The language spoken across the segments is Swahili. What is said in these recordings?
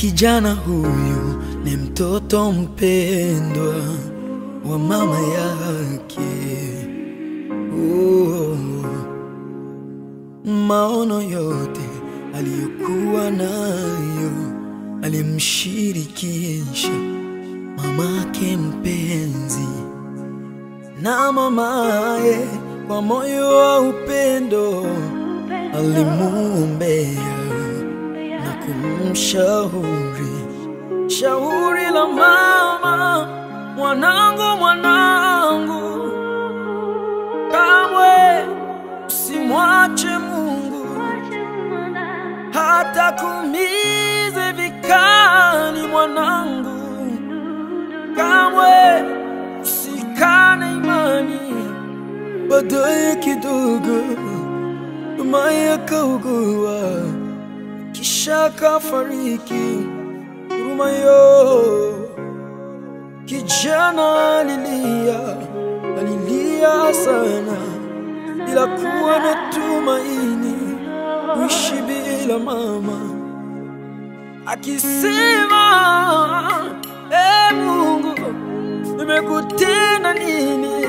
Kijana huyu ni mtoto mpendwa wa mama yake. Oh, maono yote aliyokuwa nayo alimshirikisha mamake mpenzi, na mamaye kwa moyo wa upendo alimuombea na kumshauri. Shauri la mama: mwanangu, mwanangu, kamwe usimwache Mungu, hata kumize vikali. Mwanangu, kamwe usikane imani. Baadaye kidogo mama akaugua, kisha kafariki. Huruma yo, kijana alilia, alilia sana, bila kuwa na tumaini kuishi bila mama, akisema, e Mungu, nimekutenda nini?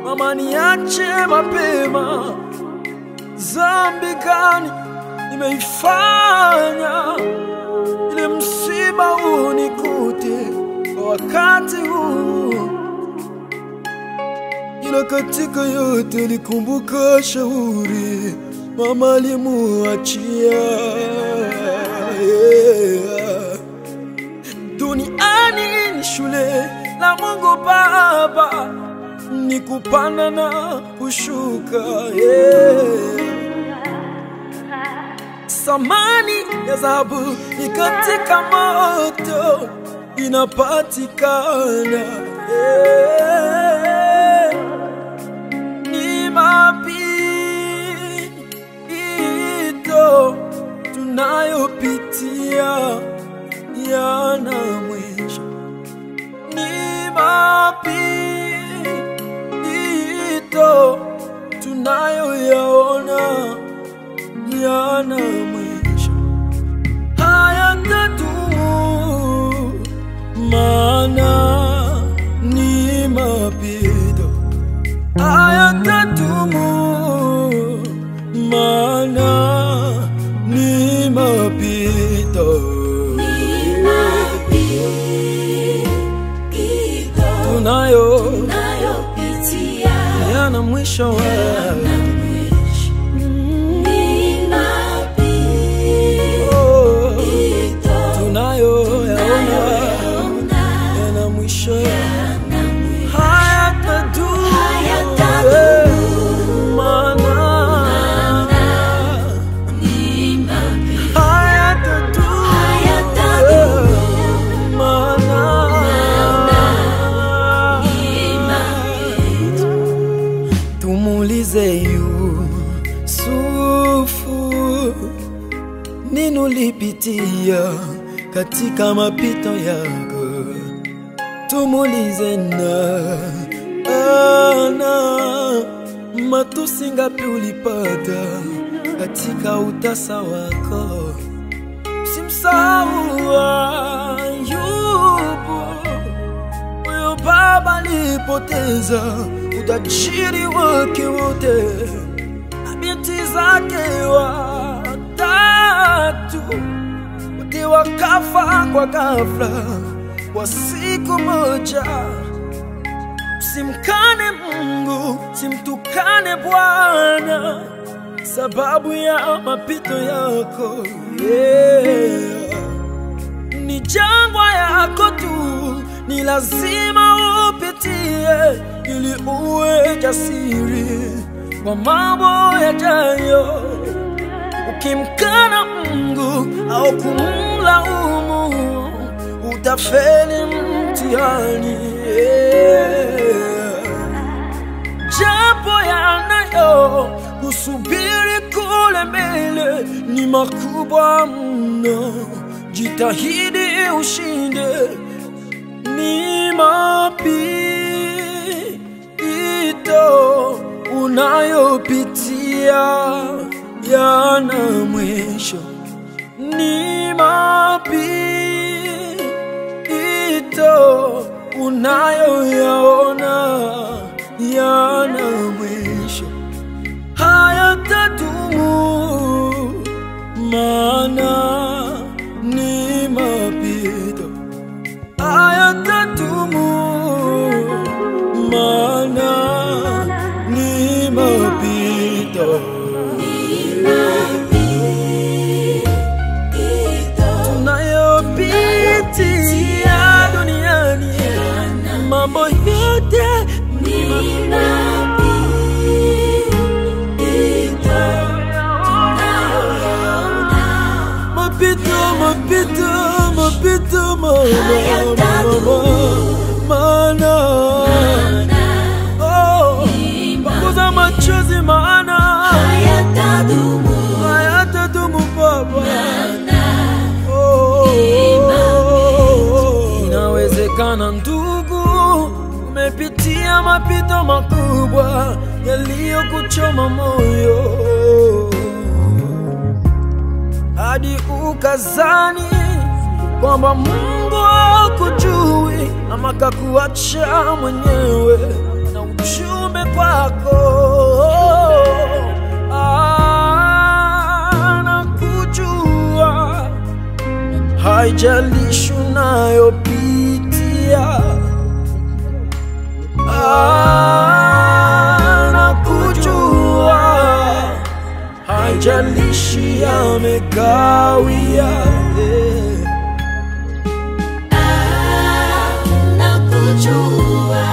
Mama niache mapema, dhambi gani nimeifanya ili msiba unikute kwa wakati huu? Ila katika yote likumbuka shauri mama alimuachia. Yeah. Duniani ni shule la Mungu Baba, ni kupanda na kushuka. Yeah. Samani ya dhahabu ni katika moto inapatikana. Yeah. Ni mapito tunayopitia yana mwisho, ni mapito tunayoyaona yana mwisho. Hayatadumu, maana ni mapito. Hayatadumu, maana ni mapito. Ni mapito tunayopitia yana mwisho wake. Ni mapito tunayoyaona yana mwisho, hayatadumu, maana ni mapito. Hayatadumu, maana ni mapito. Tumuulize Yusufu, nini ulipitia katika mapito yako? Tumuulize na Ana, matusi ngapi ulipata katika utasa wako? Simsahau Ayubu, huyo baba alipoteza utajiri wake wote na binti zake watatu, wote wakafa kwa ghafla kwa siku moja. Simkane Mungu, simtukane Bwana sababu ya mapito yako. Yeah. Ni jangwa yako tu, ni lazima upitie ili uwe jasiri kwa mambo yajayo. Ukimkana Mungu au kumlaumu, utafeli mtihani. Yeah. Japo yanayo kusubiri kule mbele ni makubwa mno, jitahidi ushinde. Ni mapito unayopitia yana mwisho, ni mapito Tunayoyaona yana mwisho, hayatadumu, maana ni mapito. Hayatadumu, maana ni mapito. Tunayopitia duniani, mambo yote Ni mapito. Tunayoyaona mapito, mapito, mapito, mama, Hayatadumu. maana oh, panguza machozi, maana hayatadumu, hayatadumu Baba. maana Oh, inawezekana ndugu, umepitia mapito makubwa yaliyokuchoma moyo hadi ukazani kwamba Mungu hakujui ama kakuacha mwenyewe na ujumbe kwako anakujua, haijalishi unayopitia, anakujua, haijalishi yamekawia. Yeah. Nakujua.